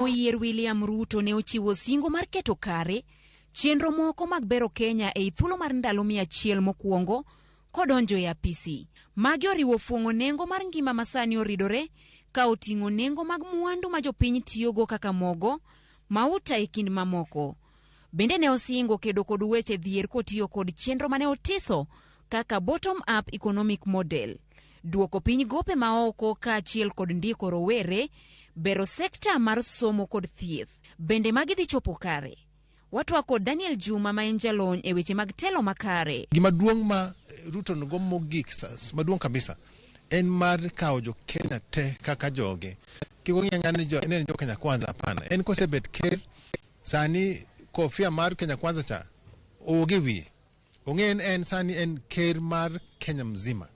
Oyier William Ruto ne ochiwo singo mar keto kare chenro moko mag bero Kenya ei thuolo mar ndalo 100 mokwongo kodonjo e apisi. Magi oriwo fuong'o nengo mar ngima masani oridore ka oting'o nengo mag mwandu ma jopiny tiyogo kaka mogo, mauta e kind mamoko. Bende ne osingo kedo kod weche dhier kotiyo kod chenro mane otiso kaka bottom up economic model, duoko piny gope maoko kaachiel kod ndiko rowere, bero sekta mar somo kod thieth. Bende magi dhi chopo kare? Watwak kod Daniel Juma ma en jalony e weche mag telo makare. Gima duong' ma Ruto nigo mogik, maduong' kabisa, en mar kawo jo Kenya te kaka joge. Kik ong'i ang'eya ni en jo Kenya Kwanza, hapana. En kosebet ker, sani kofia mar Kenya Kwanza cha onge wiye. Ong'e en sani en ker mar Kenya mzima.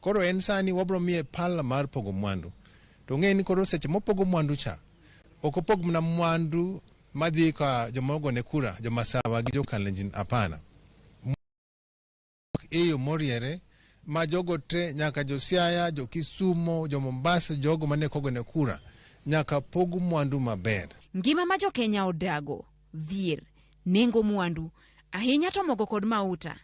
Koro en sani wabro miye pala mar pogo mwandu. To ong'e ni koro seche mopogo mwandu cha, ok opog mana mwandu madhi ka joma ogone kura, joma Sawa gi jo Kalenjin, hapana. E yo moriere ma jogo te nyaka jo Siaya, jo Kisumo, jo Mombasa, jogo mane kogone kura, nyaka pog mwandu maber. Ngima ma jo-Kenya odago, dhier, nengo mwandu, ahinya to mogo kod mauta.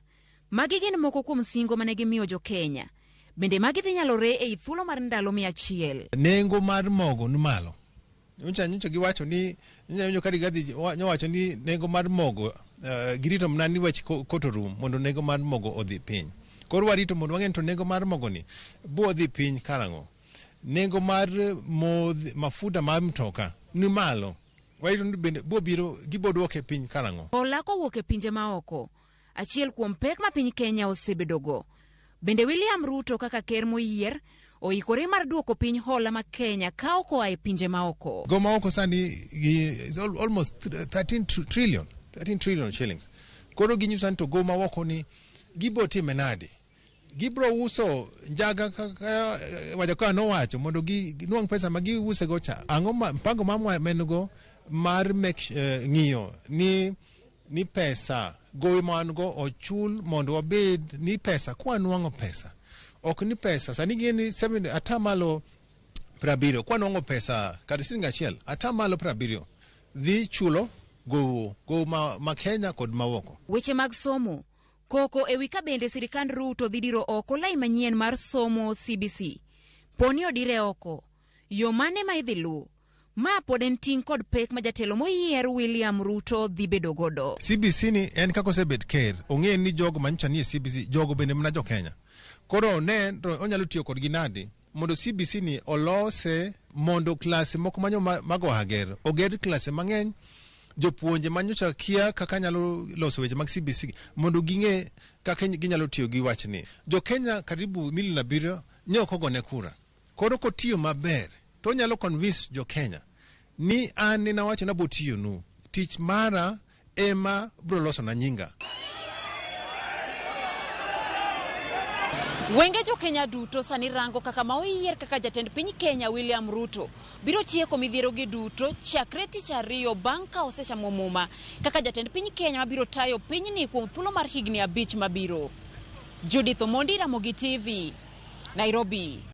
Magi gin moko kuom singo mane gimiyo jo-Kenya. Bende magi dhi nyalore ei thuolo mar ndalo 100. Nengo mar mogo ni malo. Nyocha giwacho ni nyocha ka Rigathi nyowacho ni nengo mar mogo girito mana ni wach koto rum mondo nengo mar mogo odhi piny. Koro warito mondo wang'e to nengo mar mogo ni bo dhi piny karang'o. Nengo mar modhi mafuta mar mtoka ni malo. Warito ni bende bo biro gibo duoke piny karang'o. Hola kowuok e pinje maoko, achiel kuom pek ma piny Kenya osebedogo. Bende William Ruto kaka ker moyier oikore mar duoko piny hola ma Kenya kawo koa e pinje maoko. Go maoko sani gi is almost 13 trillion, 13 trillion shillings. Koro ginyiso ni to go maoko ni gibo time nade? Gibro uso njaga kaka Wajackoyah nowacho mondo ginuang' pesa ma giuse go cha. Ang'o ma mpango ma men go mar make ng'iyo ni pesa gowi ma wan go ochul mondo wabed ni pesa kwa nwang'o pesa ok ni pesa sani gin ni 70% kwa nwang'o pesa kata siling 1 70% dhi chulo gowo gowo ma Kenya kod maoko. Weche mag somo. Koko ewi ka bende sirikand Ruto dhi diro oko lai manyien mar somo CBC. Poni odire oko. Yo mane ma idhi luw? Ma pod en ting' kod pek ma jatelo moyier William Ruto dhi bedo godo. CBC ni en kaka osebet ker ong'e ni jogo manyocha nie CBC jogo bende mana jo Kenya. Koro ne to onyalo tiyo kodgi nade mondo CBC ni olose mondo klase moko manyo mago ager oger klase mang'eny jopuonje manyocha kia kaka nyalo loso weche mag CBC mondo ging'e kaka ginyalo tiyo gi wachni. Jo Kenya karibu milion 7 ne ok ogone kura. Koro kotiyo maber to onyalo convince jo Kenya ni an ne nawacho nabo tiyonu tich mara ema bro loso na nyinga. Wenge jo Kenya duto sani rango kaka ma oyier kaka jatend piny Kenya William Ruto biro tieko midhierogi duto chakre tich ariyo bang' ka osechamo muma kaka jatend piny Kenya mabiro tayo pinyni kuom thuolo mar higni 5 mabiro. Judith Omondi, Ramogi TV, Nairobi.